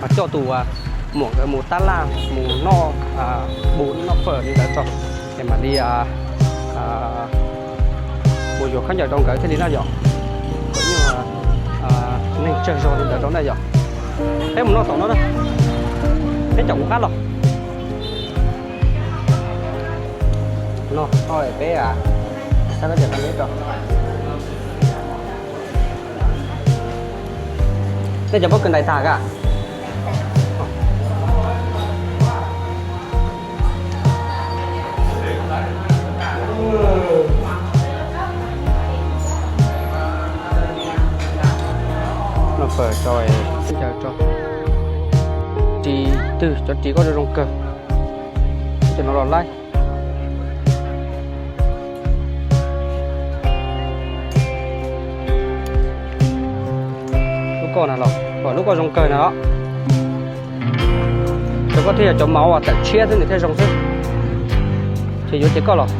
Coj tus muam nkawd mus tab laj mus noj, mus noj fawm li ntawd tso, es mam li mus yuav khaub ncaws rau nkawd thiaj li no yom. Kom ib nyuag neeg tsawg zog li ntawd rau na yom. Peb mus noj tom no na, peb caum kuv qab los. No, peb, nej cov pob kws ntais tag ka. Noj fawm tso, ncaws tso. Ris twg cov ris koj zoo kawg, cov no los laib. Lub koj na los, lub koj zoo kawg na los. Cov koj thiaj yog cov mauv uas tawm tshiab xwb nws thiaj zoo xwb. Ces yuav ces koj los,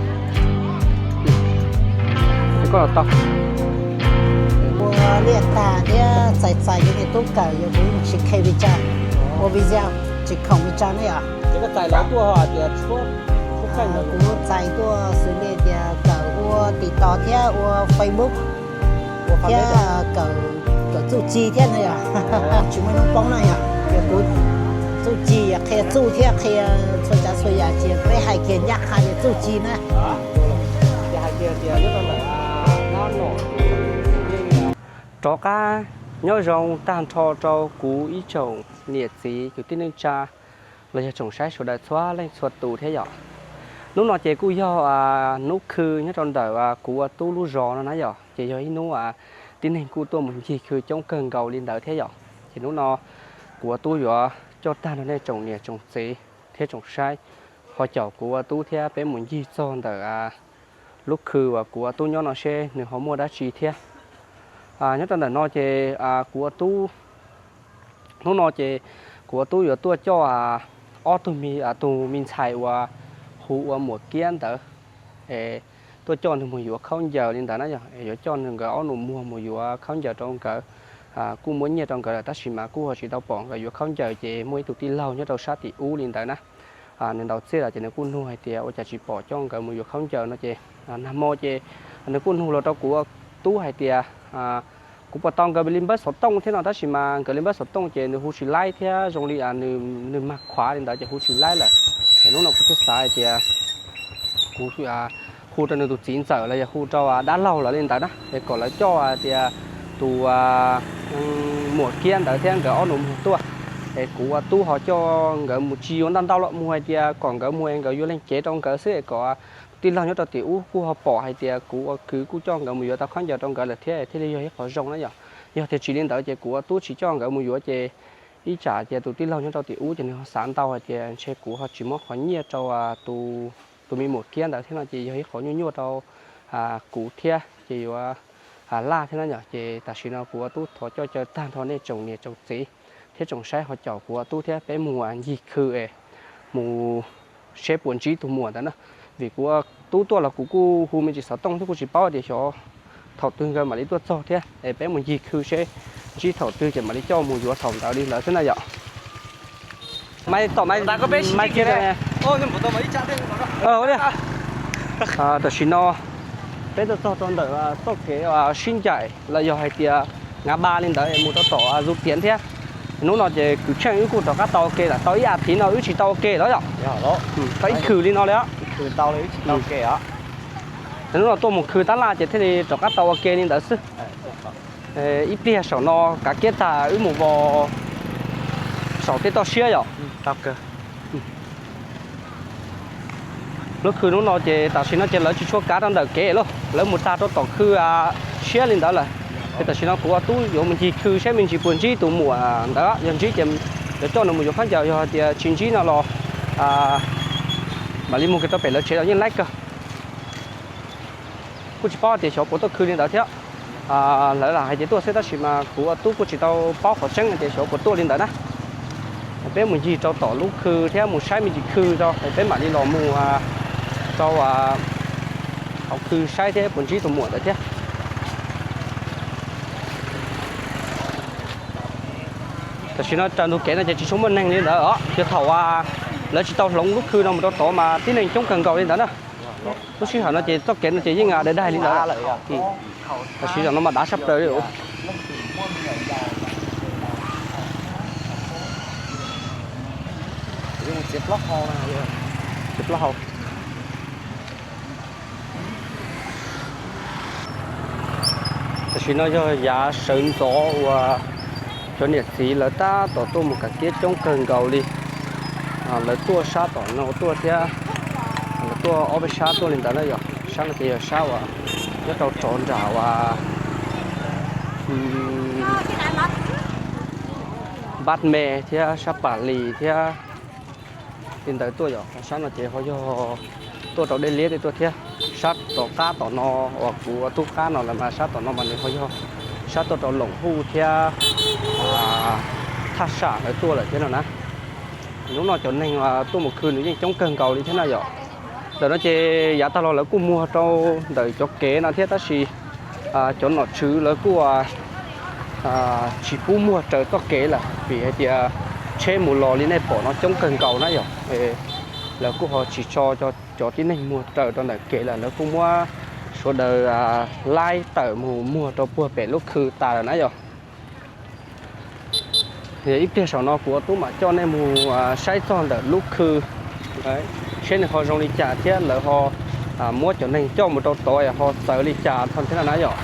ces koj los tau. Ua liaj tag thiab txais txais cov niag tub kawm, yog kuv tsis khe video, ua video tsis khoom video ne yom. Kuv txais tuaj xws li tias kawm ua TikTok thiab ua Facebook thiab kawm txuj ci thiab na yom. Tsis muaj hnub poob na yom, yog kuv txuj ci yog qhia txuj thiab qhia txhua tsav txhua yam ces peb hais kiag ncaj qha tias txuj ci na. Rov qab nyob zoo tag nrho rau kuv ib tsoom niam txiv kwv tij neej tsa los yog tsoom saib sawv daws txhua leej txhua tus thiab yom. Hnub no ces kuj yog hnub khw nyob rau ntawm kuv ua tub lub zos no na yom, ces yog ib hnub tib neeg kuj tuaj mus ncig khw coob kawg nkaus li ntawd thiab yom. Ces hnub no kuv ua tub yuav coj tag nrho nej tsoom niam tsoom txiv thiab tsoom saib ho caum kuv ua tub thiab peb mus ncig txog ntawm lub khw uas kuv ua tub nyob no seb nws ho muaj dab tsi thiab. Nyob rau ntawm no ces kuv ua tub, hnub no ces kuv ua tub yuav tuaj coj ob tug, tus me ntxhais uas hu ua Muam Kiab ntawd, es tuaj coj nws mus yuav khaub ncaws li ntawd na yom, es yuav coj nws nkawd ob nus muag mus yuav khaub ncaws rau nkawd. Kuj muab nyiaj rau nkawd lawm tab sis mas kuj ho tsis tau pom nkawd yuav khaub ncaws ces muaj ib tug tij laug nyob rau sab tim ub li ntawd na, nws ntaus txiaj los ces nws kuj nug hais tias ua cas tsis pom coj nkawd mus yuav khaub ncaws no ces nag hmo ces nws kuj nug los rau kuv ua tub hais tias kuv puas tau nkawd li npawb xov tooj thiab no tab sis mas nkawd li npawb xov tooj ces nws hu tsis laib thiab zoo li nws mag khuav li ntawd ces hu tsis laib lawm. Es hnub no kuv thiaj xav hais tias kuv hu rau nws tus txiv ntxawm los yog hu rau dab laug lawv li ntawd na es kom lawv coj hais tias tus Muam Kiab ntawd thiab nkawd ob nus muag tuaj, es kuv ua tub ho coj nkawd mus tsis yuav ntau ntau los mus hais tias kom nkawd mus es nkawd yuav leej cev rau nkawd xwb es kom tij laug nyob rau tim ub kuj ho pom hais tias kuv ua kwv kuj coj nkawd mus yuav tau khaub ncaws rau nkawd lawm thiab thiaj li yog ib qhov zoo na yom. Yog tias tsis li ntawd ces kuv ua tub tsis coj nkawd mus yuav ces ib tsam tias tus tij laug nyob rau tim ub ces nws ho xav ntau hais tias ntshe kuv ho tsis muab qhov nyiaj rau tus me Muam Kiab ntawd thiab no ces yog ib qhov nyuaj nyuaj rau kuv thiab ces yuav laj thiab na yom. Ces tam sim no kuv ua tub thov coj caw tag nrho nej tsoom niam tsoom txiv thiab tsoom saib ho caum kuv ua tub thiab peb mus ncig khw es mus seb puas ntsib tus muam ntawd na. Vim kuv ua tub tuaj los kuv kuj hu me ntsis xov tooj thiab kuj tsis paub tias xyov thaum twg nkawd mam li tuaj txog thiab es peb mus ncig khw seb ntsib thaum twg ces mam li coj mus yuav thaum ntawd li ntawd xwb na yom. Tam sim no peb tuaj txog rau ntawm txoj kev sib ncaim los yog hais tias Nkav Npa li ntawd mus rau tom Zuj Tiav thiab. Hnub no ces kwv Tsheej wb kuj rov qab tau ua ke lawm, tau ib as thiv no wb tsis tau ua ke lawm yom. Tau ib khw li no li os. Hnub no tuaj mus khw tab laj ces thiaj li rov qab tau ua ke li ntawd xwb. Ib pliag saum no kav kiab tag wb mus vos saum tej toj siab yom. Lub khw hnub no ces tam sim no ces lawv tsis tshua kav rau ntawm kev lauj, lawv mus tag rau tom khw siab li ntawd lawm. Ces tam sim no kuv ua tub yuav mus ncig khw saib me ntsis puas ntsib tus muam ntawd, yog ntsib ces yuav coj nws mus yuav khaub ncaws, yog hais tias tsis ntsib no los mam li mus kiag rau pem lawv tsev los yeej laib kawg. Kuj tsis paub tias xyov puas tuaj khw li ntawd thiab. Lawv lam hais tias tuaj xwb tab sis mas kuv ua tub kuj tsis tau paub qhov tseeb hais tias xyov puas tuaj li ntawd na. Peb mus ncig rau tom lub khw thiab mus saib me ntsis khw tso, peb mam li los mus rau hauv khw saib thiab puas ntsib tus muam ntawd thiab. Tam sim no raws ntug kev no ces tsis tshua muaj neeg li ntawd os, yog thaum lawv tsis tau hloov lub khw no mus rau tod mas tib neeg coob kawg nkaus li ntawd na. Lub sij hawm no ces txoj kev no ces yeej daig daig li ntawd. Tam sim no mas dav sab plaws li. Tam sim no yog yav sawv ntxov uas cov niam txiv lawv tab tom tuaj mus kav kiab coob kawg nkaus li. Lawv tuaj sab tom no tuaj thiab, lawv tuaj ob peb sab tuaj li ntawd na yom. Sab no ces yog sab uas nyob rau rov nram uas Npab Me thiab sab Pam Lis thiab li ntawd tuaj yom. Sab no ces ho yog tuaj rau Dej Liab tej tuaj thiab. Sab tom qab tom no uas kuv ua tub qab no lawm mas sab tom no mas nws ho yog sab tuaj rau Loos Huj thiab Thaj Sam lawv tuaj lawm thiab no na. Hnub no cov neeg tuaj mus khw nws yeej coob kawg nkaus li thiab na yom. Ntawm no ces yav tag los lawv kuj muag rau ntawm cov kev no thiab tab sis cov nom tswv lawv kuj tsis pub muag raws txoj kev lawm vim hais tias tsheb mus los li nej pom no coob kawg nkaus na yom. Lawv kuj ho tsis tso cov tib neeg muag raws rau ntawm kev lawm, lawv kuj muab sawv daws laib tawm mus muag rau puag pem lub khw tas lawm na yom. Ib pliag saum no kuv ua tub mam coj nej mus saib txog ntawm lub khw seb nws ho zoo li cas thiab lawv ho muab cov neeg coj mus rau tod ho txawv li cas thiab na yom.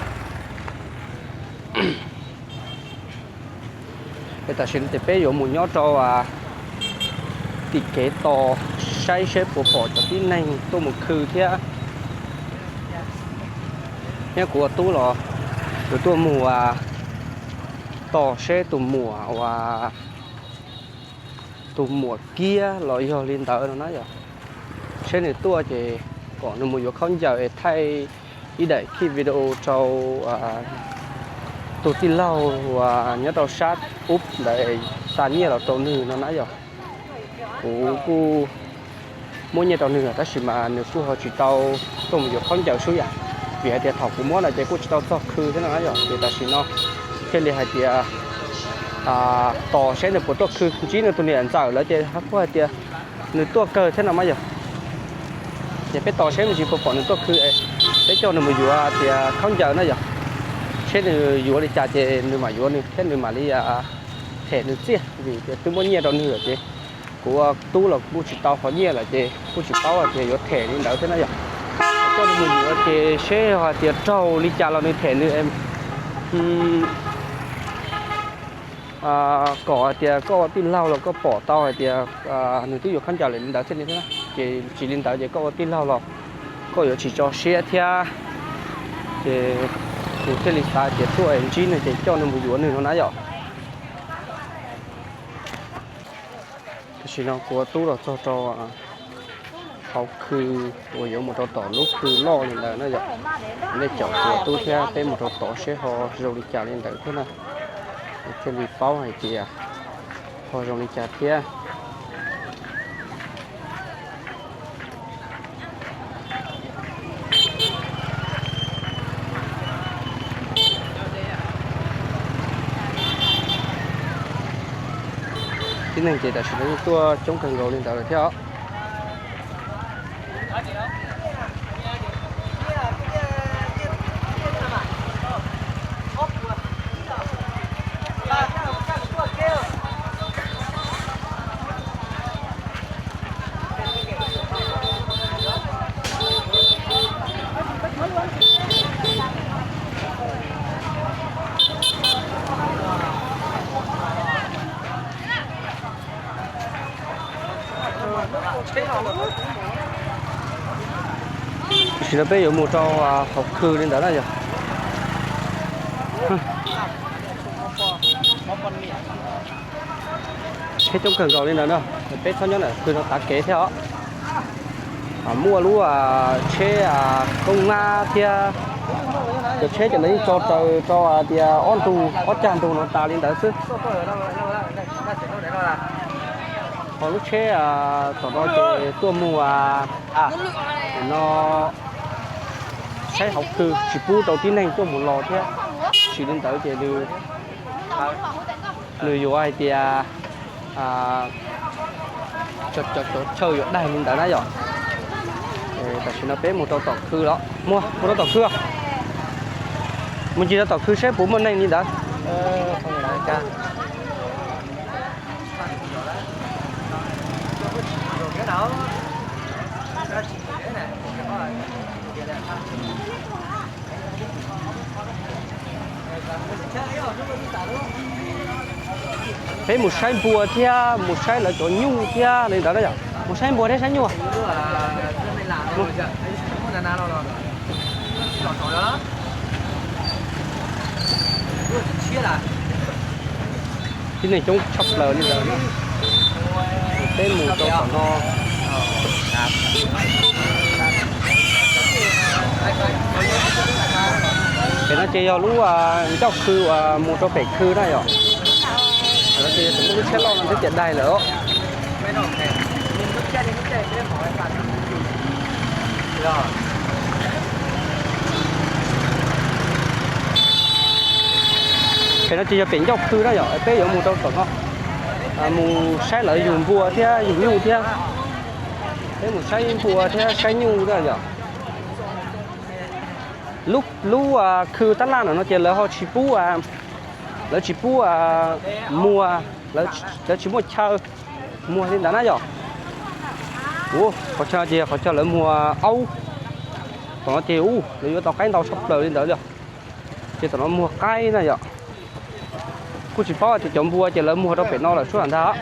Tam sim no ces peb yuav mus nyob rau tim kev tos saib seb puas pom cov tib neeg tuaj mus khw thiab. Nyob kuv ua tub los kuv tuaj mus tos seb tus muam uas tus muam Kiab los yog li ntawd no na yom. Seb nws tuaj ces kom nws mus yuav khaub ncaws es thaij ib daim khij video rau tus tij laug uas nyob rau sab ub ntawd xa nyiaj los rau nws no na yom. Kuv kuj muab nyiaj rau nws tab sis mas nws kuj ho tsis tau tuaj mus yuav khaub ncaws xwb yom. Vim hais tias thaum kuv muab no ces kuj tsis tau txog khw thiab no na yom, ces tam sim no thiaj li hais tias tos seb nws puas tuaj khw. Ntsib nws tus niam ntxawm lawm ces kuj hais tias nws tuaj kawg thiab no mas yog. Ces peb tos seb me ntsis puas pom nws tuaj khw, peb coj nws mus yuav tias khaub ncaws na yog. Seb nws yuav li cas ces nws mam yuav nws thiab nws mam li them nws txiaj vim tias twb muab nyiaj rau nws lawm ces kuv ua tub los kuj tsis tau qhov nyiaj lawm ces kuj tsis paub hais tias yuav them li ntawd thiab na yom. Coj nws mus yuav ces seb hais tias raug li cas los nws them nws kom hais tias koj ua tij laug los koj pom tau hais tias nws twb yuav khaub ncaws lawm li ntawd thiaj li thiab. Ces tsis li ntawd ces koj ua tij laug los koj yuav tsis tso siab thiab. Ces kuv thiaj li xav tias tuaj es ntsib nws ces coj nws mus yuav nws no na yom. Tam sim no kuv ua tub los txog rau hauv khw uas yuav mus rau tom lub khw loj li ntawd na yom. Nej caum kuv ua tub thiab peb mus rau tod seb ho zoo li cas li ntawd thiab na. Thiaj li paub hais tias ho zoo li cas thiab. Tib neeg ces tam sim no yeej tuaj coob kawg nkaus li ntawd lawm thiab os. Tam sim no peb yuav mus rau hauv khw li ntawd na yog. Tsheb coob kawg nkaus li ntawd na, peb txhob nyob ntawm khw no tav kev thiab os. Muaj lub tsheb koob ngab thiab cov tsheb cov ntawd yeej tso raws rau tias ob ntug ob cag ntug no tas li ntawd xwb. Ho lub tsheb tom no ces tuaj mus no saib hauv khw tsis pub rau tib neeg tuaj mus los thiab. Tsis li ntawd ces nws Nws yuav hais tias cov chaw yuav daig li ntawd na yom. Tam sim no peb mus rau tom khw los, mus mus rau tom khw, mus ncig rau tom khw seb puas muaj neeg li ntawd. Peb mus saib npua thiab mus saib lawv cov nyuj thiab li ntawd na yom. Mus saib npua thiab saib nyuj. Tib neeg coob tshaj plaws li ntawd na. Peb mus rau tom no. Pem no ces yog lub ncauj khw uas mus rau pem khw na yom. Ces muaj lub tsheb loj no twb tias daig lawm. Pem no ces yog pem ncauj khw na yom, peb yuav mus rau tom no, mus saib lawv yug npua thiab yug nyuj thiab. Peb mus saib npua thiab saib nyuj na yom. Lub khw tab laj no ces lawv ho tsis pub, lawv tsis pub muag, lawv tsis muaj chaw muag li ntawd na yom. Ua qhov chaw ces qhov chaw lawv muag aub. Tom no ces ua lawv yuav tau qaib ntau tshaj plaws li ntawd li. Ces tom no muag qaib na yom. Kuj tsis paub tias cov npua ces lawv muag rau pem no lawm suab ntag.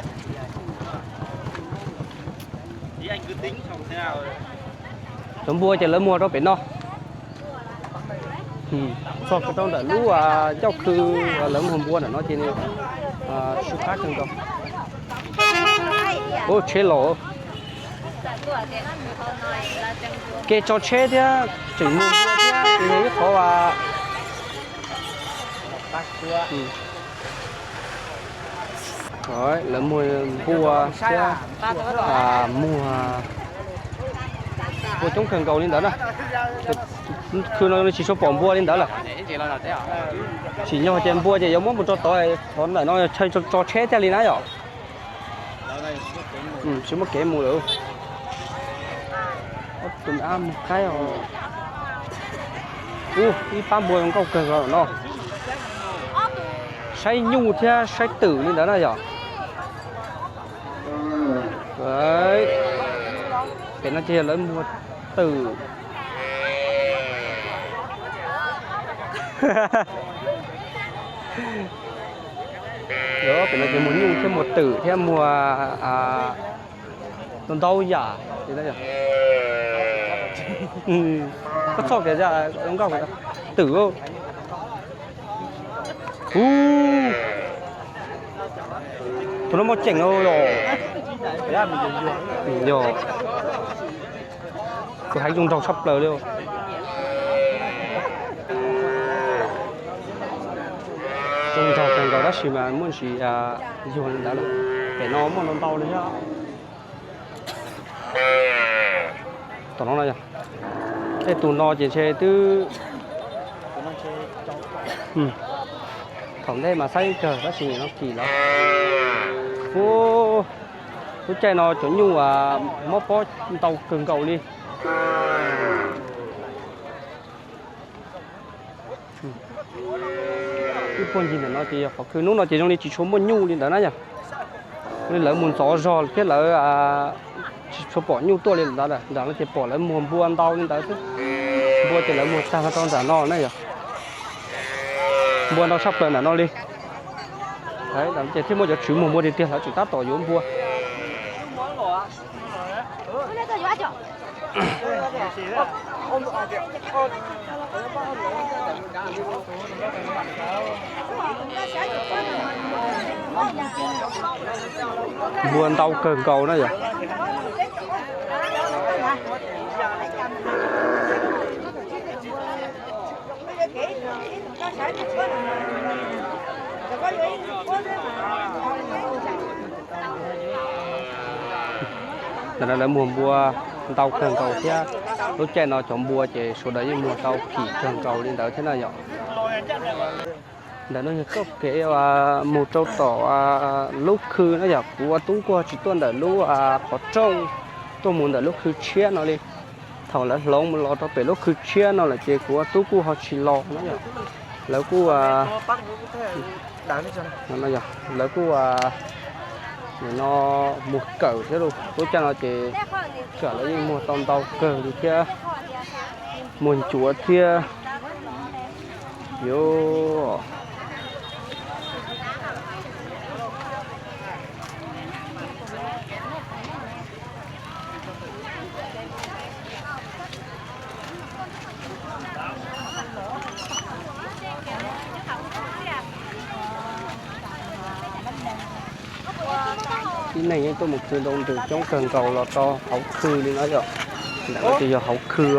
Cov npua ces lawv muag rau pem no. Txog rau ntawm lub ncauj khw lawv muag npua ntawm no ces sib qab kawg nkaus. Ua tsheb los, kev tso tsheb thiab tseem muag npua thiab ces yog ib qhov lawv muag npua thiab muag npua coob kawg nkaus li ntawd na. Khw no tsis tshua pom npua li ntawd lawm. Tsim nyog ces npua ces yuav muab mus rau tod, qhov ntawm no chaw tso tsheb thiaj li na yom. Tsis muaj kev mus lawm. Tus me ab mus qaib os. Ub, ib pab npua zoo nkauj kawg nkaus no. Saib nyuj thiab saib twm li ntawd na yom. Pem no ces yog lawv muag twm. Pem no ces muag nyuj thiab muag twm thiab muag ntau ntau yam. Koj txhob kev zoo nkauj twm. Ub, tus no muaj ceem os. Yog, tus heev zoo nraug tshaj plaws li. Zoo nraug kawg nkaus tab sis mas muaj ntsis yuag li ntawd lawm. Pem no muaj ntau ntau li thiab. Tom no no yog, tej tus no ces ntshe twb, thaum ntej mas saib kawg tab sis nim no kim lawm. Ub, lub caij no cov nyuj mob pob ntau kawg nkaus li. Ib puag ncig ntawm no ces yog qhov khw, hnub no ces zoo li tsis tshua muaj nyuj li ntawd na yog. Li lawv mus ntxov zog thiab lawv tsis tshua pom nyuj tuaj li ntawd, nram no ces pom lawv muag npua ntau li ntawd xwb. Npua ces lawv muag tag rau nram no na yog. Npua ntau tshaj plaws nram no li. Ces thiaj muaj cov tswv muag npua tiag tiag lawv tseem tab tom yuav npua. Npua ntau kawg nkaus na yog. Ntawm no lawv muag npua ntau kawg nkaus thiab. Lub caij no cov npua ces sawv daws yeej muag tau kim kawg nkaus li ntawd thiab na yom. Ntawm no yog txoj kev mus rau tom lub khw no yog kuv ua tub nkuaj tsis tuaj ntawm lub qhov rooj tuaj mus ntawm lub khw tshiab no li. Thaum lawv hloov mus los rau pem lub khw tshiab no lawm ces kuv ua tub kuj ho tsis los no yog. Lawv kuj, lawv kuj nim no mus kawm thiab lub caij no ces tsam lawv yeej muag tau ntau kawg li thiab, muag ncuav thiab. Yuav Tib neeg yeej tuaj mus khw ntoo ntws coob kawg nkaus los rau hauv khw li no yom. Ntawm no ces yog hauv khw.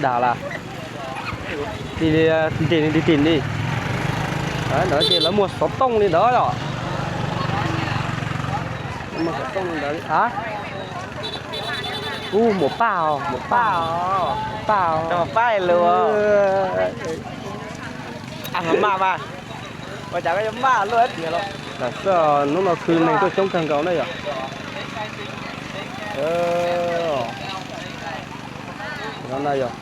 Dam las, ntim ntim ntim li. Ntawd ces lawv muag xov tooj li ntawd os. Muag xov tooj li ntawd a. Ub, muam Paj os, muam Paj, Paj os. Hnub no khw neeg tuaj coob kawg nkaus na yom. No na yog,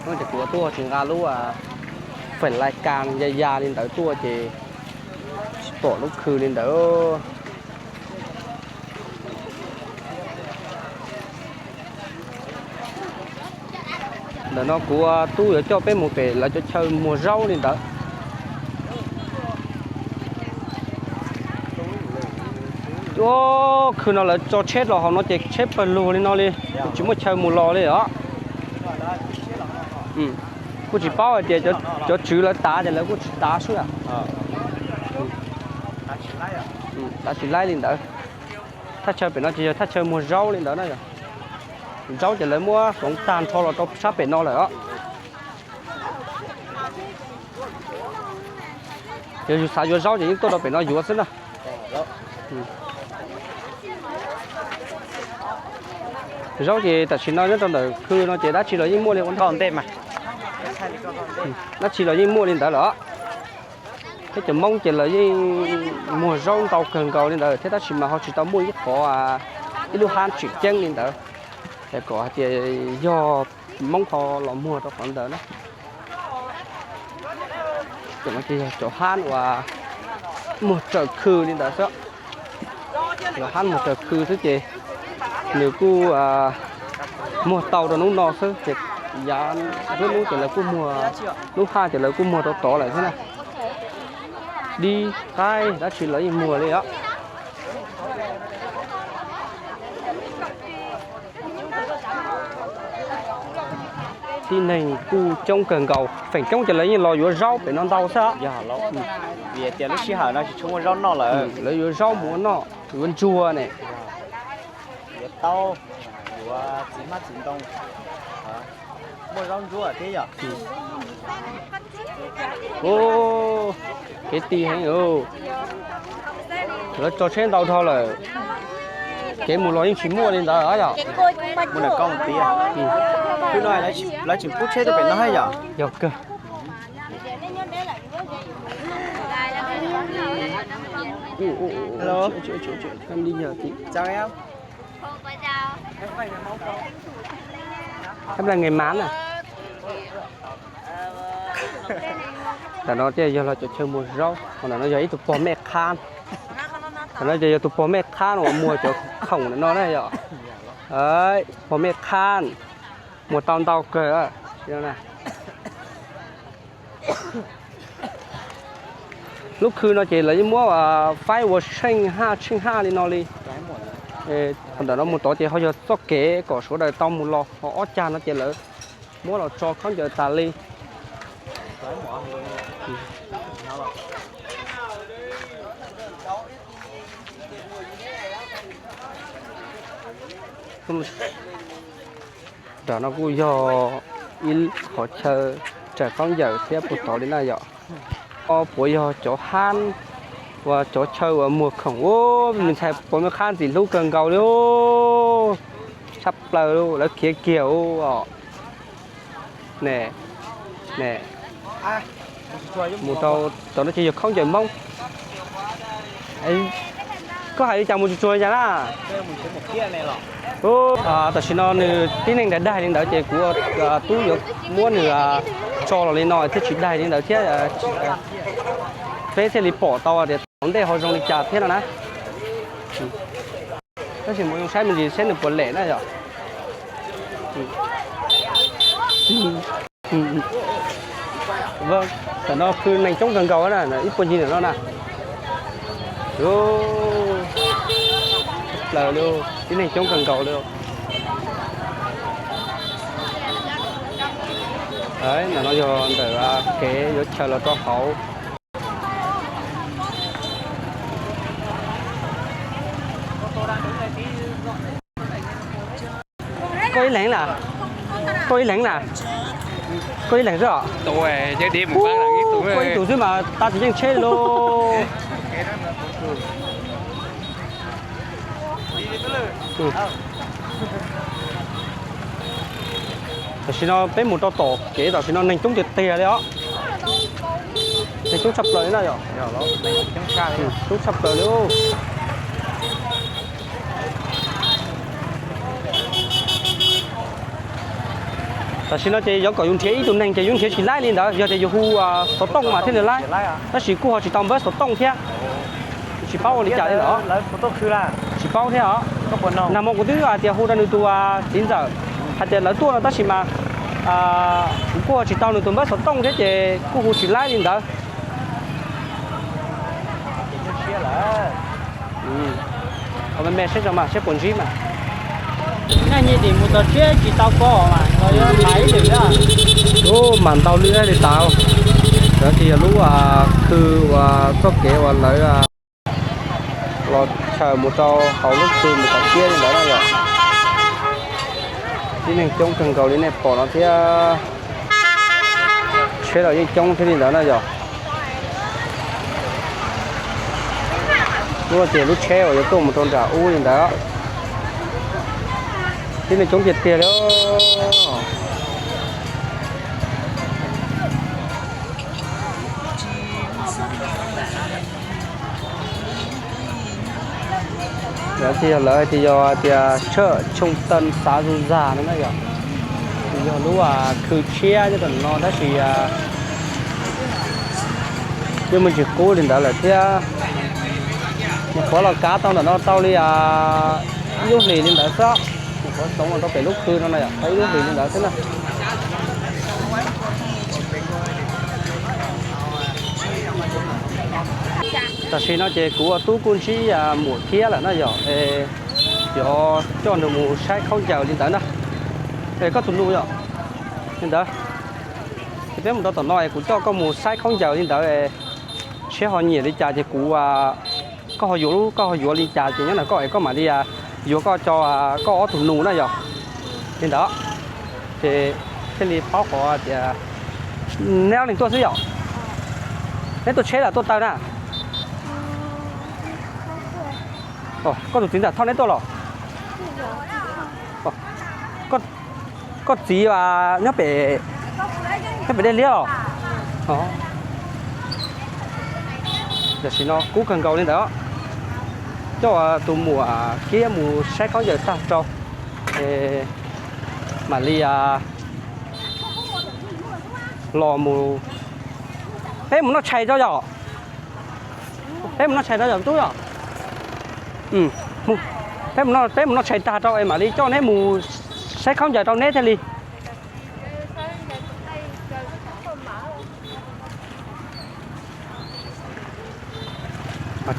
no ces kuv tuaj tsis nqa lub feem lai kas ya ya li ntawd tuaj ces tsis pom lub khw li ntawd. Ntawm no kuv tub yuav coj peb mus pem lawv cov chaw muag zaub li ntawd. Khw no lawv tso tsheb los hauv no ces tsheb pawg lug li no li, tsis muaj chaw mus los li os. Kuj tsis paub hais tias cov tswv lawv tav ces lawv kuj tsis tav xwb. Tav tsis laib li ntawd. Thaj chaw pem no ces yog thaj chaw muag zaub li ntawd na yom. Zaub ces lawv muab hloov tag nrho los rau sab pem no lawm os. Yog yus xav yuav zaub ces yeej tuaj rau pem no yuav xwb na. Zaub ces tam sim no nyob rau ntawm khw no ces dab tsi los yeej muaj li ua ntej mas. Dab tsi los yeej muaj li ntawd lawm. Thiab cov Hmoob ces lawv yeej muag zaub ntau kawg nkaus li ntawd thiab tab sis mas ho tsis tau muaj ib qhov, ib lub hab tseem ceeb li ntawd es kom hais tias yog Hmoob ho los muag rau qhov ntawd na. Cov no ces yog cov hab uas muag raws khw li ntawd xwb. Cov hab muag raws khw xwb ces nws kuj muag tau rau hnub no xwb ces yav nruab hnub ces lawv kuj muag, hnub haj ces lawv kuj muag rau tod lawm thiab na. Dib qaib dab tsi lawv yeej muag li os. Tib neeg kuj coob kawg nkaus, feem coob ces lawv yeej los yuav zaub pem no ntau xwb. Vim tias lub sij hawm no tsis tshua muaj zaub noj lawm. Lawv yuav zaub mus ua noj, yuav ntsuag ne, yuav taub, yuav txiv hmab txiv ntoo, muaj zaub ntsuab thiab yom. Kev ti heev, lawv tso tsheb ntau dhau lawm, kev mus los yeej tsis muaj li ntawd yom. Mus ntawm koj mus pib. Lawv tseem pub tsheb tuaj pem no thiab yom. Yog kawg. Ntawm no ces yog los cov chaw muag zaub, ntawm no yog ib tug pog mej qhab. Ntawm no ces yog tus pog mej qhab uas muag cov khoom ntawm no na yom. Pog mej qhab muag tau ntau kawg. Lub khw no ces lawv yeej muab faib ua tsheej haj tsheej haj li no li. Qhov ntawm no mus tod ces ho yog txoj kev kom sawv daws tau mus los, ho ob cag no ces lawv muab los tso khaub ncaws tas li. Nram no kuj yog ib qhov chaw raws khaub ncaws thiab puag tod li na yom. Puav yog cov hab uas cov chaw uas muag khoom, me ntxhais puav mej qhab ntxim hlub kawg nkaus li, tshaj plaws lawv khiav kiag os. Ne, ne, mus rau tom no ces yog khaub ncaws Hmoob. Koj hais li cas mus tsuag tsuag li cas na? Tam sim no nws tib neeg daig daig li ntawd ces kuv ua tub yuav muab nws tso los li no thiab tsis daig li ntawd thiab, peb thiaj li pom tau tias tom ntej ho zoo li cas thiab no na. Tab sis mus zoo saib me ntsis seb nws puas lem na yom. Tam no khw neeg coob kawg nkaus na, ib puag ncig ntawm no na. Plaws li, tib neeg coob kawg nkaus li. Ntawm no yog ntawm kev yuav chaws los rau hauv. Koj ib leeg na, koj ib leeg na, koj ib leeg xwb os. Koj ib tug xwb mas tau tsis yeej tsheb lauj. Tam sim no peb mus rau tom kev, tam sim no neeg coob tiag tiag li os. Neeg coob tshaj plaws li na yom. Coob tshaj plaws li. Tam sim no ces yuav kom yus nrhiav ib tug neeg ces yus nrhiav tsis laib li ntawd, yog tias yus hu xov tooj mas thiaj li laib, tab sis kuj ho tsis tau npawb xov tooj thiab. Tsis paub ua li cas li ntawd. Tsis paub thiab os. Nag hmo kuv twb hais tias hu rau nws tus txiv ntxawm hais tias lawv tuaj no tab sis mas kuv kuj ho tsis tau nws tus npawb xov tooj thiab ces kuj hu tsis laib li ntawd. Me me saib tso mas saib puas ntsib mas. Naj nyi tim mus txog tshiab tsis tau pom mas los yuav hais ib lwm na. Ub, mas ntau lwm li tas. Lawv ces yog lub khw uas txoj kev uas lawv los chaws mus rau hauv lub khw mus tom tshiab li ntawd na yom. Tib neeg coob kawg nkaus li nej pom no thiab. Tsheb los yeej coob thiab li ntawd na yom. Lub no ces lub tsheb uas yuav tuaj mus rau nram ub li ntawd. Tib neeg coob tiag tiag li. Lawv ces yog lawv hais tias yog tias tsheb tshooj teej xav zug zag no na yom. Yog lub khw tshiab nyob rau no tab sis yeej muaj ntsis qub li ntawd lawm thiab. Nyuam qhuav los kav tau ntawm no tau li ib lub hlis li ntawd xwb. Nyuam qhuav txoov los rau pem lub khw no na yom, tau ib lub hlis li ntawd xwb na. Tam sim no ces kuv ua tub kuj ntsib muam thiab lawm na yom, es yuav coj nws mus saib khaub ncaws li ntawd na. Es koj tus nus yom, li ntawd. Ces peb mus rau tom no es kuv coj koj mus saib khaub ncaws li ntawd, seb ho nyiam li cas ces kuv, koj ho yuav, koj ho yuav li cas ces nyob ntawm koj es koj mam li yuav koj cov, koj ob tug nus na yom. Li ntawd ces thiaj li paub qhov tias neb ob leeg tuaj xwb yom. Neb tuaj tsheb los tuaj taw na? Koj tus txiv ntxawm thauj neb tuaj los? Koj txiv nyob pem, nyob pem dej liab os. Tam sim no kub kawg nkaus li ntawd. Coj tus muam kiab mus saib khaub ncaws tag rau, mam li los mus. Peb mus noj tshais rau yom. Peb mus noj tshais rau yom tub yom. Peb, peb mus noj tshais tag rau es mam li coj neb mus saib khaub ncaws rau neb thiaj li.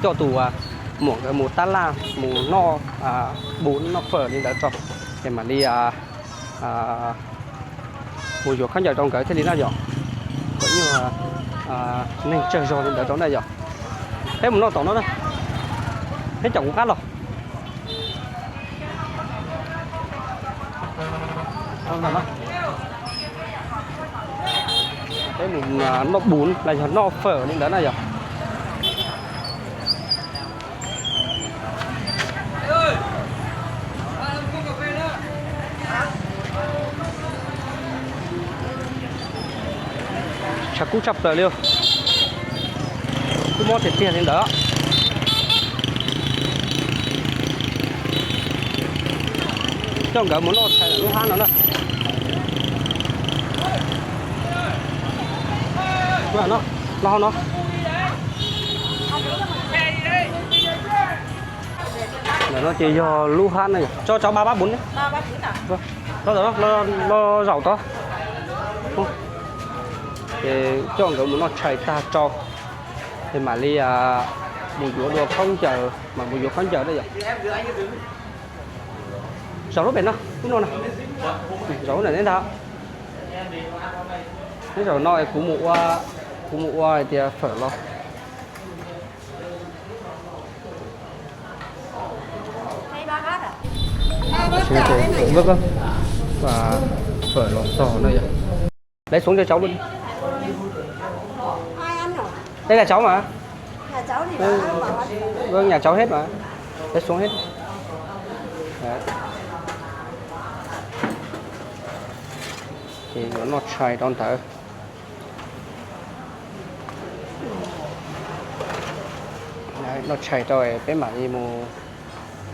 Coj tus muam nkawd mus tab laj mus noj, bus noj fawm li ntawd tso, es mam li mus yuav khaub ncaws rau nkawd thiaj li na yom. Kom nyuag neeg tsawg zog li ntawd rau na yom. Peb mus noj tom no na. Peb caum kuv qab los. Peb mus noj bus los yog noj fawm li ntawd na yom. Kub tshaj plaws li, kub mob tiag tiag li ntawd. Coj nkawd mus noj tshais lub hab no na. Los hauv no. Ntawm no ces yog lub hab na, tso cov ba bab buv, los zaum tod. Ces coj nkawd mus noj tshais tag rau, ces mam li mus yuav dua khaub ncaws, mam mus yuav khaub ncaws na yom. Zaum lub pem no, lub no na, zaum lub ntawm neb ntag. Neb zaum no es kuv mus ua, kuv mus ua hais tias fawm los. Fawm los txog no yom. Lấy xuống cho cháu luôn đi. Đây là cháu mà. Vâng, nhà cháu hết mà. Lấy xuống hết. Đấy. Ces yuav noj tshais rau ntawd. Noj tshais rau peb mam li mus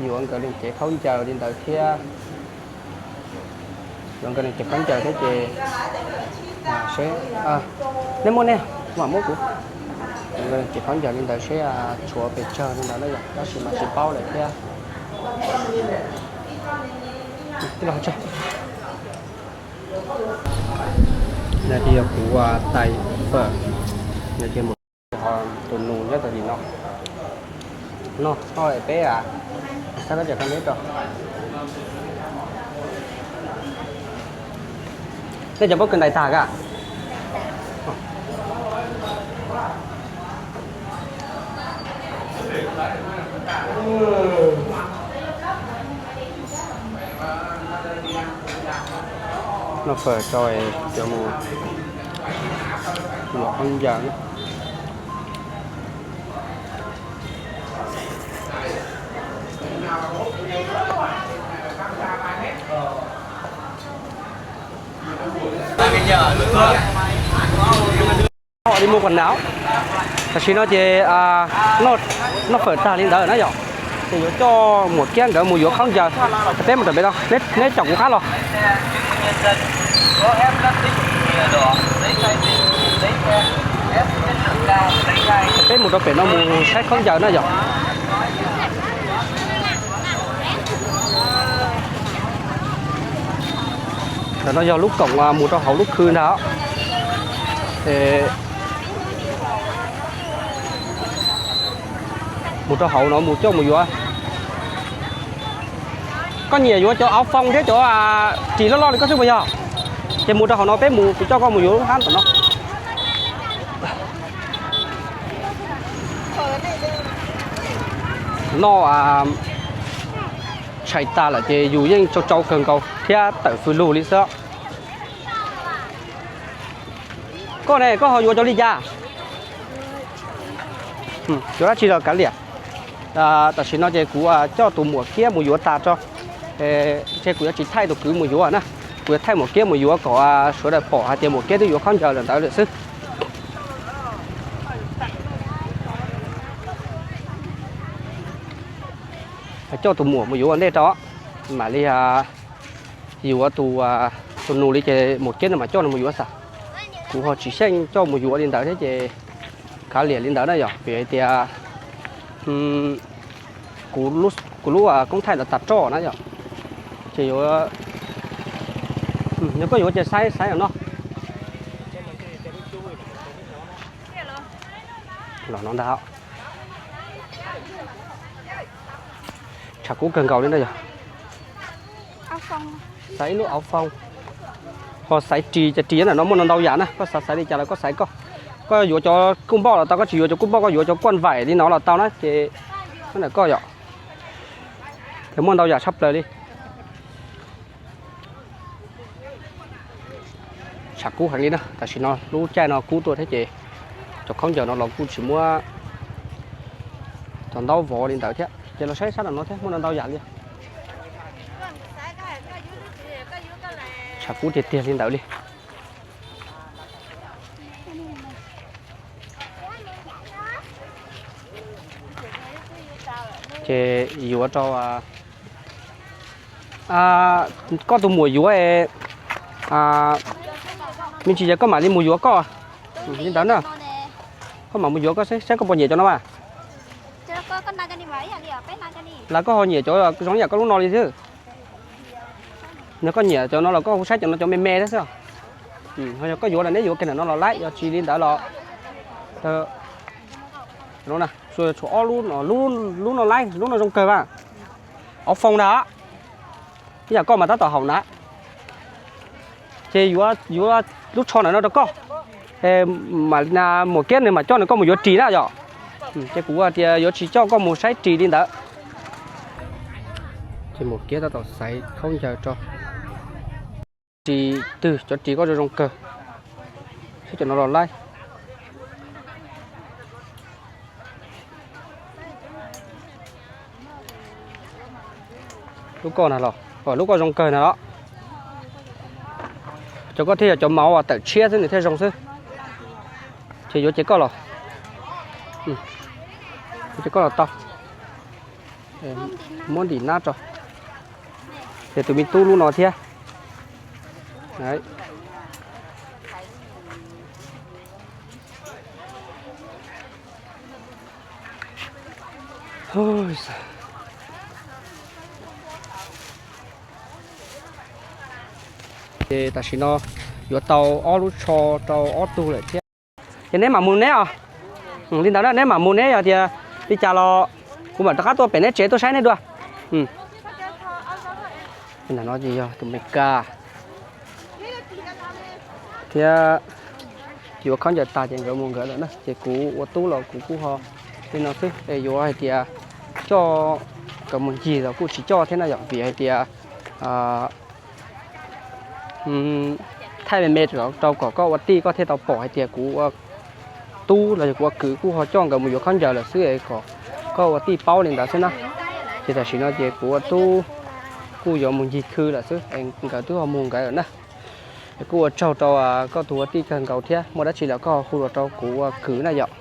yuav nkawd li cev khaub ncaws li ntawd thiab. Yuav nkawd li cev khaub ncaws thiab ces seb, nej muab nej, mam muab kuv. Yuav nkawd li cev khaub ncaws li ntawd seb tshuav pes tsawg li ntawd na yom, tab sis mas tsis paub lawm thiab. Yog kuv tais fawm, tus nus nyob tau tim no. No, peb, nej cov pob kws ntais tag ka. Noj fawm tso cov mus yuav khaub ncaws. Ho li mus quần áo. Tam sim no ces noj fawm tag li ntawd na yom, ces yuav coj Muam Kiab nkawd mus yuav khaub ncaws. Peb mus rau pem no, neb caum kuv qab los. Peb mus rau pem no mus saib khaub ncaws na yom. Ntawm no yog lub koom mus rau hauv lub khw ntag. Mus rau hauv no mus coj mus yuav. Koj nyiam yuav cov áo phông thiab cov ris loj loj li koj xwb puas yog? Ces mus rau hauv no peb mus, kuv coj koj mus yuav lub hab tom no. Noj tshais tas lawm ces yus yeej tsau tsau kawg nkaus thiab tawm fws lug li xwb. Koj ne, koj ho yuav cov li cas? Yuav dab tsi los kav liam. Tam sim no ces kuv coj tus Muam Kiab mus yuav tas tso. Ntshe kuv yuav tsis thaij tus kwv mus yuav na. Kuv yuav thaij Muam Kiab mus yuav kom sawv daws pom hais tias Muam Kiab twb yuav khaub ncaws lawm ntawd lawm xwb. Coj tus Muam mus yuav ua ntej rau, mam li yuav tus, tus nus li ces Muam Kiab no mam coj nws mus yuav xwb. Kuv ho tsis xyeej coj mus yuav li ntawd thiab ces kav liam li ntawd na yom, vim hais tias kuv lub koob thaij ntawd tas roj na yom. Ces yuav, yog koj yuav ces saib saib no. Los no ntag. Tshav kub kawg nkaus li na yog. Xaiv ib lub áo phông. Ho xaiv ris, cov ris ntawm no muaj ntau ntau yam na, koj xav xaiv li cas los koj xaiv koj. Koj yuav cov kuj npoj los tau, koj tsis yuav cov kuj npoj koj yuav cov kuaj vải li no los tau na ces ntawm koj yom. Ces muaj ntau yam tshaj plaws li. Tshav kub heev li na, tam sim no lub caij no kub tuaj thiab ces cov khaub ncaws no los kuj tsis muab cov ntaub vov li ntawd thiab. Ces los saib sab no thiab muaj ntau ntau yam li. Tshav kub tiag tiag li ntawd li. Ces yuav rau koj tus muam yuav, me ntsis ces koj mam li mus yuav koj. Li ntawd na, koj mam mus yuav koj saib koj puas nyiam cov no mas. Los koj ho nyiam cov zoo yam koj lub no li xwb. Yog koj nyiam cov no los koj hu saib cov no cov me me thiab xwb. Yog koj yuav los neb yuav kiag ntawm no los laib, yog tsis li ntawd los, no, tshuav ob lub, lub no laib, lub no zoo kawg mas. Ob foom ntag, ib yam koj mas tab tom haum na. Ces yuav lub tsho ntawm no rau koj, muam Kiab nws mam coj nws koj mus yuav ris na yom. Ces kuv tias yuav tsis coj koj mus saib ris li ntawd. Ces muam Kiab tab tom xaiv khaub ncaws rau ris twg, cov ris koj zoo zoo kawg, saib cov no los laib. Lub koj na los, lub koj zoo kawg na los. Cov koj thiaj yog cov mauv tawm tshiab xwb nws thiaj zoo xwb. Ces yuav ces koj los, ces koj los tau. Muab ntim nab tso. Ces tus me tub lub no thiab. Ces tam sim no yuav tau ob lub tsho rau ob tug lawm thiab. Ces neb mam mus neb os. Li ntawd na, neb mam mus neb, yog tias li cas los kuv mam rov qab tuaj pem neb tsev tuaj saib neb dua. Ntawm no ces yog tus Meskas thiab yuav khaub ncaws tas ces nkawd mus nkawd lawm na. Ces kuv ua tub los kuv kuj ho li no xwb es yuav hais tias coj nkawd mus ncig los kuj tsis coj thiab na yom, vim hais tias thaij me me rau kom koj ua tij koj thiaj tau pom hais tias kuv ua tub los yog kuv ua kwv kuj ho coj nkawd mus yuav khaub ncaws lawm xwb es kom koj ua tij paub li ntawd xwb na. Ces tam sim no ces kuv ua tub kuj yuav mus ncig khw lawm xwb es nkawd twb ho mus nkawd lawm na. Es kuj ua tsaug rau koj tus ua tij kawg nkaus thiab, muaj dab tsi los koj hu los rau kuv ua kwv na yom.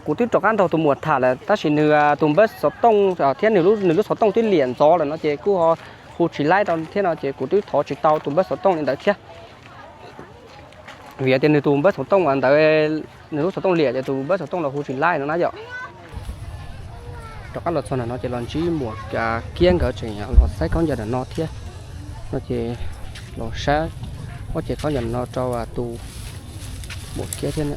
Kuv twb rov qab nrog tus muam tham lawm tab sis nws tus npawb xov tooj thiab nws lub xov tooj twb liam ntxov lawm no ces kuj ho hu tsis laib rau thiab no ces kuv twb thov tsis tau tus npawb xov tooj li ntawd thiab. Vim tias nws tus npawb xov tooj ntawd, nws lub xov tooj liam ces tus npawb xov tooj los hu tsis laib no na yom. Rov qab los txog ntawm no ces los ntsib muam Kiab nkawd tseem los saib khaub ncaws ntawm no thiab. No ces los saib ob cev khaub ncaws no rau tus muam Kiab thiab.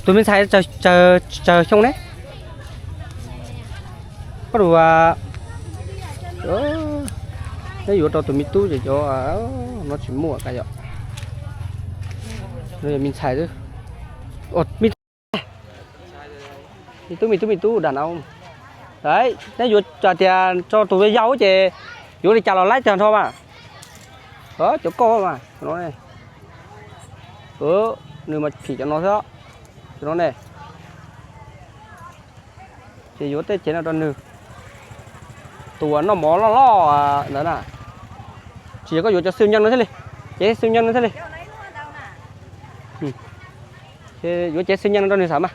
Tus me ntxhais tsawg xyoo ne? Koj tus, neb yuav rau tus me tub ces cov no tsis muaj ka yom. Me ntxhais, me tub, me tub, me tub dam no. Neb yuav tias rau tus yau ces yuav li cas los laib tag nrho mas. Cov koj mas, nws mas phim cov no xwb, cov no ne. Ces yuav tej cev no rau nws, tus uas noj mov loj loj ntawd na. Tsis yog koj yuav cov xwm nyeej no thiaj li, cev xwm nyeej no thiaj li. Yuav cev xwm nyeej no rau nws xav mas.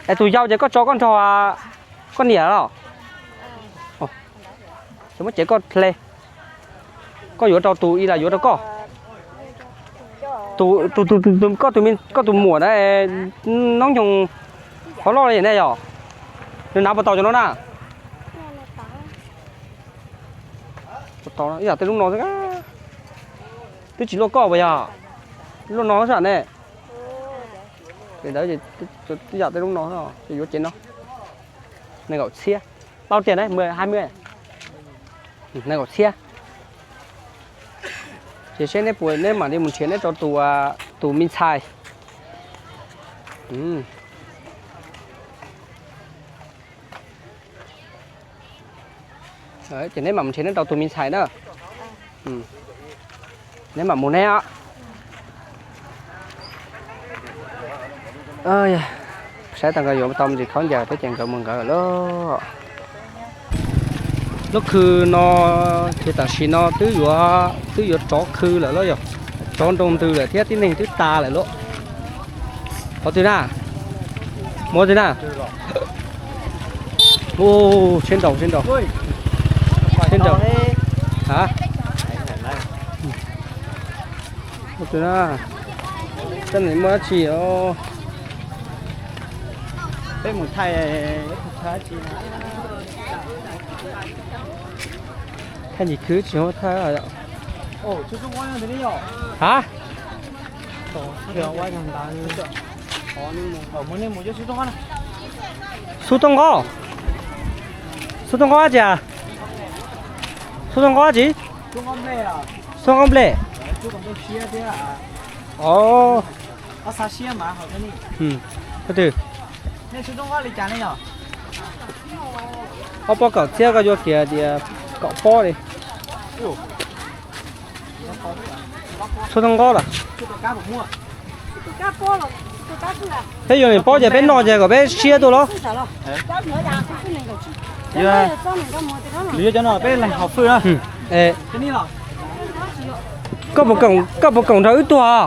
Es tus yau ces koj tso koj nrog koj niam los? Ces muab cev koj hle. Koj yuav rau tus ib los yuav rau koj? Tus, tus, tus, tus, koj tus, koj tus muam na, noob nyoog qhov loj li ne yom. Nws hnav puas tau cov no na? Puas tau ib yam tej lub no xwb. Twb tsis luaj koj puas yog? Luaj no xwb ne. Ces ntawd ib yam tej lub no xwb, ces yuav cev no. Nees nkaum txhiab. Bao tiền đấy, mười, hai mươi. Nees nkaum txhiab. Ces seb neb puas, neb mam li mus nrhiav neb rau tus, tus me ntxhais. Ces neb mam mus nrhiav neb rau tus me ntxhais na. Neb mam mus neb os. Saib tau nkawd yuav tau me ntsis khaub ncaws thiab ces nkawd mus nkawd lawm. Lub khw no ces tam sim no twb yuav, twb yuav rov khw lawm los yog rov nroo ntws lawm thiab tib neeg twb tas lawm lauj. Qhov twg na? Muab ti na. Ua, sib nraus, sib nraus. Sib nraus. Ha? Ua ti na. Tej no muaj dab tsi os? Peb mus thaij, thaij ntsis khwv tsis muaj thaij. Ha? Xub tooj nqob. Xub tooj nqob dab tsi? Xub tooj nqob dab tsi? Xub tooj nqob nplej. Os. Ob pob kaum txhiab koj yuav kiag tias kaum pob li. Xub tooj nqob los? Peb yuav niam pob ces peb noj ces kom peb siab tuaj los. Nws yuav cov no peb leeg haus fwj na. Koj puas koom, koj puas koom nrog wb tuag?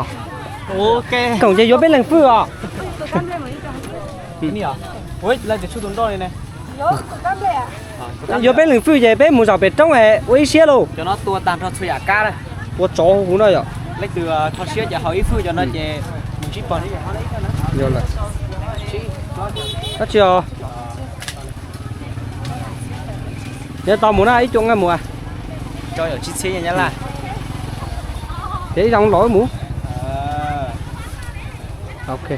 Koom ces yuav peb leeg fwj os. Yuav peb leeg fwj ces peb mus zaum pem roob es ua ib siab lauj. Ua tsov huv no yom. Dab tsi os? Nyob tau mus na, ib cuam nqaij mus. Ces ib zaug los mus. Ok.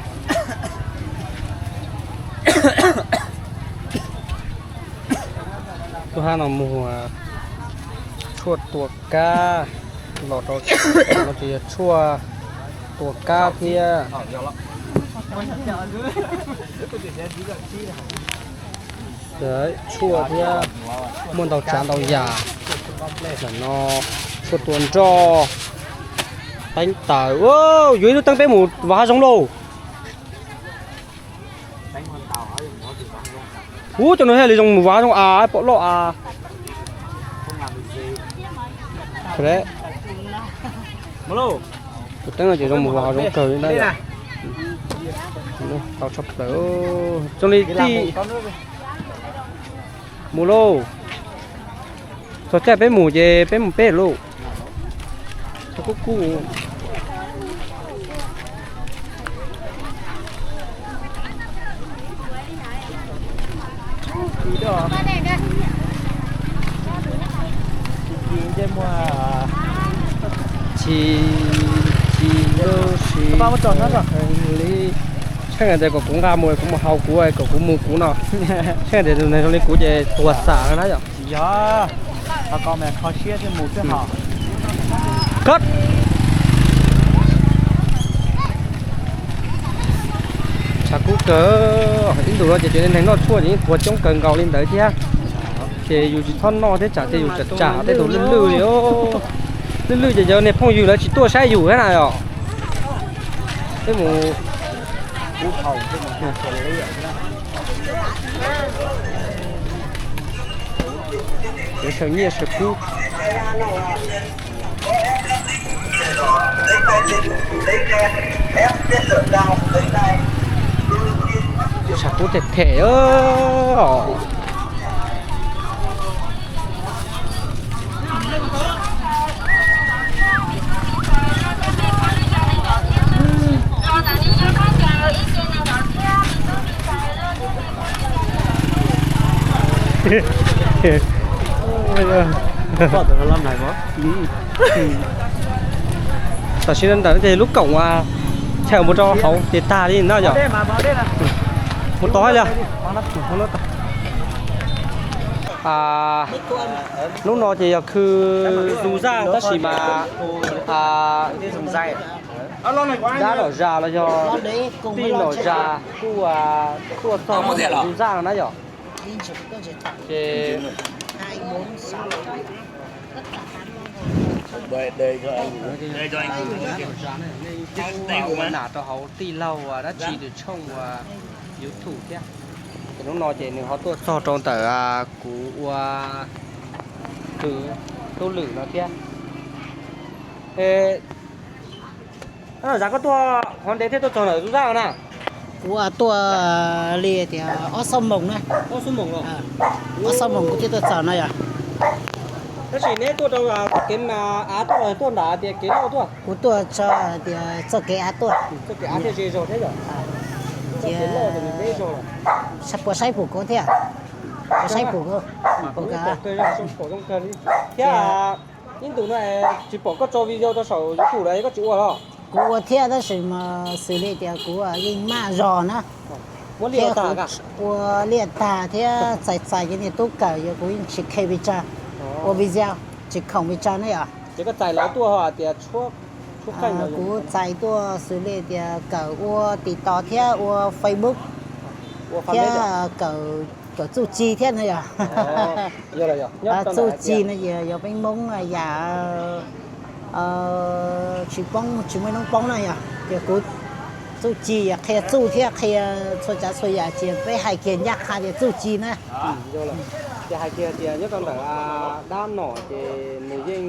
Tus hab no mus tshuaj tua kab, los rau no ces yog tshuaj tua kab thiab. Tshuaj thiab, muaj ntau tsav ntau yam. Ntawm no tshuaj tua nroj, teeb taws. Yuav ib lub teeb peb mus vam hav zoov lauj. Ub, cov no thiaj li zoo mus vam hav zoov av, pom loj av. Tus teeb no ces zoo mus vam hav zoov kawg li na. Tau tshaj plaws, zoo li tij. Mus lauj. Txog caij peb mus ces peb mus peb lauj. Txog kub kub. Tsis, tsis lub si li. Tsheej tias kom kuv nqa mus, kuv mus haus kuv, kom kuv mus kuv no. Tsheej tias tus neeg zoo li kuv ces tuag xam na yom. Tshav kub kawg, ib ntus no ces cov neeg noj tshuaj ces yeej tuag coob kawg nkaus li ntawd thiab. Ces yus tsis txhob noj thiab tsam ces yus tsam tsam tej tus lwj lwj li. Lwj lwj ces cov niag phooj ywg lawv tsis tuaj saib yus thiab na yom. Peb mus, sawv nyiaj sawv kub. Tshav kub them them. Tam sim no ntawm no ces lub koom chaw mus rau hauv ces tag li no yom. Mus tod li. Hnub no ces yog khw zus zaj tab sis mas dab nom zas los yog tij nom zas kuj tuaj txog zus zaj no na yom. Ces ua nam rau hauv tij laug dab tsi nws tshooj ua YouTube thiab. Ces hnub no ces nws ho tuaj txog rau ntawm kuv ua khw tub lwm no thiab. Nom zas koj tuaj qhov ntev thiab tuaj txog ntawm zus zaj no na. Kuv tuaj li tias ob xuab moos na. Ob xuab moos kuv thiaj tuaj txog no yog. Tab sis neb tuaj rau kev av tuaj los tuaj nram tias kev loj tuaj? Kuv tuaj txog tias txoj kev av tuaj. Txoj kev av thiaj ze zog thiab yom. Ces puas saib pum kuv thiab? Puas saib pum kuv? Thiab ib ntus no tsis pom koj tso video rau saum YouTube lawm koj tsis ua los? Kuv ua thiab tab sis mas xws li tias kuv yeej maj zog na. Thiab kuv ua liaj tag thiab txais txais cov niag tub kawm yog kuv yeej tsis khe pes tsawg, ua video tsis khoom pes tsawg na yom. Ces koj txais lawv tuaj tias, kuv txais tuaj xws li tias kawm ua TikTok thiab ua Facebook thiab kawm txuj ci thiab na yom. Txuj ci no ces yog peb Hmoob yam tsis poob tsis muaj noob poob na yom, ces kuv txuj ci yog qhia txuj thiab qhia txhua tsav txhua yam ces peb hais kiag ncaj qha tias txuj ci na. Ces hais kiag tias nyob rau ntawm dab nom ces nws yeej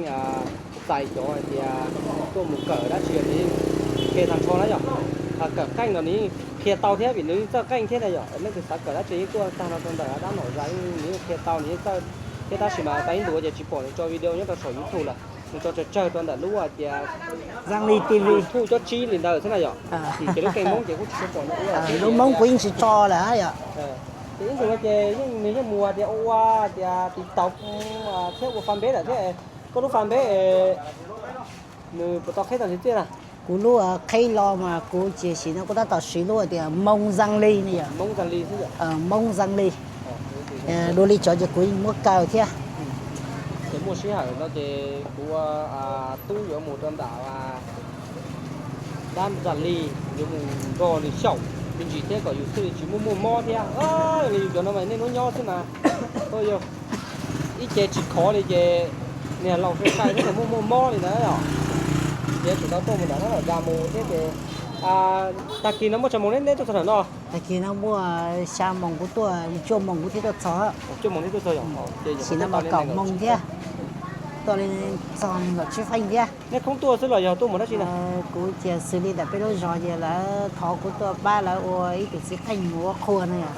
txais cov hais tias tuaj mus kawm dab tsi nws yeej qhia tag nrho na yom. Kawm qeej los nws yeej qhia tau thiab vim nws yeej txawj qeej thiab na yom. Leej twg xav kawm dab tsi yeej tuaj tag no rau ntawm dab nom zas, nws yeej qhia tau nws yeej txawj thiab. Tab sis mas tau ib ntus ces tsis pom nws tso video nyob rau saum YouTube lawm, nws tso tsawg tsawg rau ntawm lub hais tias Zang Li T V YouTube cob tsib li ntawd xwb na yom. Ces lub kênh Hmoob ces kuj tsis pom nws ua lub Hmoob kuv yeej tsis tso lawm yom. Ces ib ntus no ces yeej nws yeej mus tias ua tias TikTok thiab ua fanpage lawm thiab. Koj lub fanpage nws puas tau qhib tau txiaj na? Kuv lub qhib los mas kuv ces sim no kuv tab tom siv lub tias Hmoob Zang Li ne yom. Hmoob Zang Li. Dua li cov ces kuv yeej muab kaw thiab. Ces muaj sij hawm no ces kuv ua tub yuav mus rau ntawm dab Zang Li, yuav mus nrog nws xyaum me ntsis thiab kom yus thiaj li tsis muaj muaj mob thiab. Li yus cov no mas nej hnub nyob xwb mas, yog ib ce tsis khov li ces niag laus sai sai thiab muaj muaj mob li ntawd yom. Ces tsum tau tuaj mus ntawm dab nom zas mus thiab ces tag kis no muaj tsawg moos neb tuaj txog ntawm no? Tag kis no muaj xya moos kuv tuaj, cuaj moos kuv thiaj tuaj txog. Cuaj moos thiaj tuaj txog yom. Sim no mas kaum moos thiab, tuaj li txog nees nkaum tsib feej thiab. Nej khoob tuaj xwb los yog tuaj mus dab tsi na? Kuv cia xws li ntawm peb lub zos ces lawv thov kuv tuaj pab lawv ua ib tug txiv qeej mus ua qhua no yom.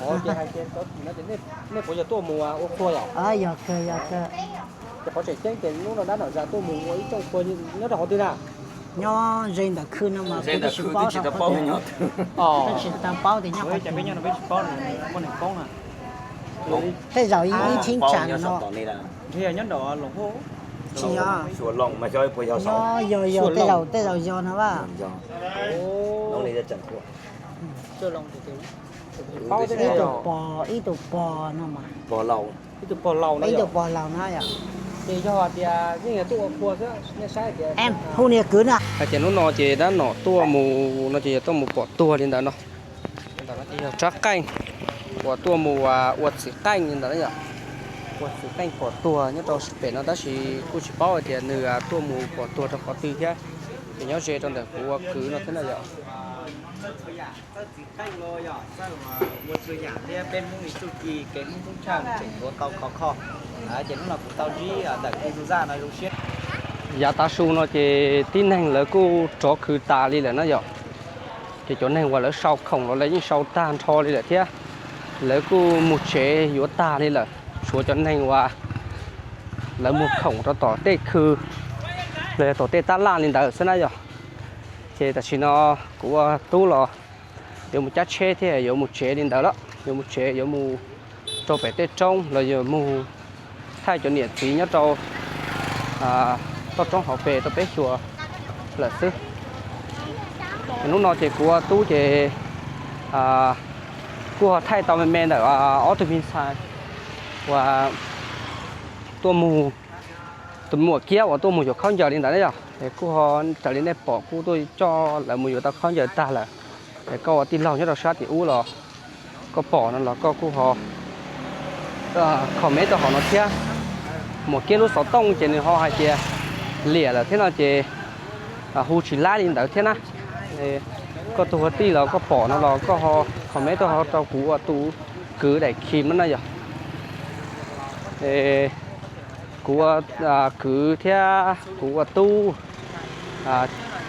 Nej puas yog tuaj mus ua qhua yom? Yog kawg, yog kawg. Ces qhov tseem ceeb ces hnub no dab nom zas tuaj mus ua ib rooj qhua nyob rau qhov twg na? Nyob ze ntawm khw no mas kuv tsis paub, tsis tau paub tias nyob qhov twg. Tej zaum ib cheeb tsam no. Tsis yog, yog, yog, tej zaum, tej zaum yog no a. Ib tug pog, ib tug pog no mas. Ib tug pog laus no yom. Hu niag kwv na. Hais tias hnub no ces dab nom tuaj mus no ces yog tuaj mus pom tuag li ntawd no. Ntawm no ces yog tsab qeej uas tuaj mus ua txiv qeej li ntawd yom. Ua txiv qeej pom tuag nyob rau pem no tab sis kuj tsis paub hais tias nws tuaj mus pom tuag rau qhov twg thiab. Ces nyob ze rau ntawm kuv ua kwv no thiab na yom. Yav tav su no ces tib neeg lawv kuj rov khwv tas li lawm na yom. Ces cov neeg uas lawv sau khoom los lawv yeej sau tag nrho li lawm thiab. Lawv kuj mus tsev yuav tag li lawm, tshuav cov neeg uas lawv mus khoom rau tom tej khw los yog tom tej tab laj li ntawd xwb na yom. Ces tam sim no kuv ua tub los yuav mus cab tsheb thiab yuav mus tsev li ntawd lawm, yuav mus tsev yuav mus rau pem tej roob los yuav mus thaij cov niam txiv nyob rau toj roob hauv pes rau peb xyuas lawm xwb. Hnub no ces kuv ua tub ces kuj ho thaij tau me me ntawm ob tug me ntxhais uas tuaj mus, tus muam kiab uas tuaj mus yuav khaub ncaws li ntawd na yom. Es kuj ho raws li nej pom kuj tuaj coj lawv mus yuav tau khaub ncaws tag lawm. Es koj ua tij laug nyob rau sab tim ub los koj pom no los koj kuj ho comment rau hauv no thiab. Muam kiab lub xov tooj ces nws ho hais tias liam lawm thiab no ces hu tsis laib li ntawd thiab na. Koj tus ua tij los koj pom no los koj ho comment tuaj ho rau kuv ua tus kwv daim khi no na yom. Kuv ua kwv thiab kuv ua tub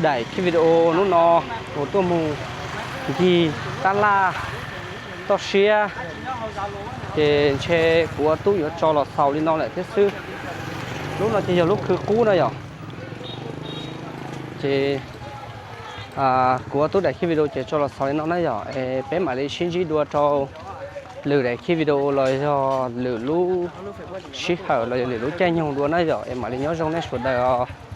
daim khi video hnub no kuv tuaj mus nkig tab laj toj siab, ces ntshe kuv ua tub yuav tso los xaus li no lawm thiab xwb. Lub no ces yog lub khw qub na yom. Ces kuv ua tub daim khiv video ces tso los xaus li no na yom, es peb mam li sib ntsib dua rau lwm daim khiv video los yog lwm lub sij hawm los yog lwm lub caij nyoog dua na yom, es mam li nyob zoo nej sawv daws os.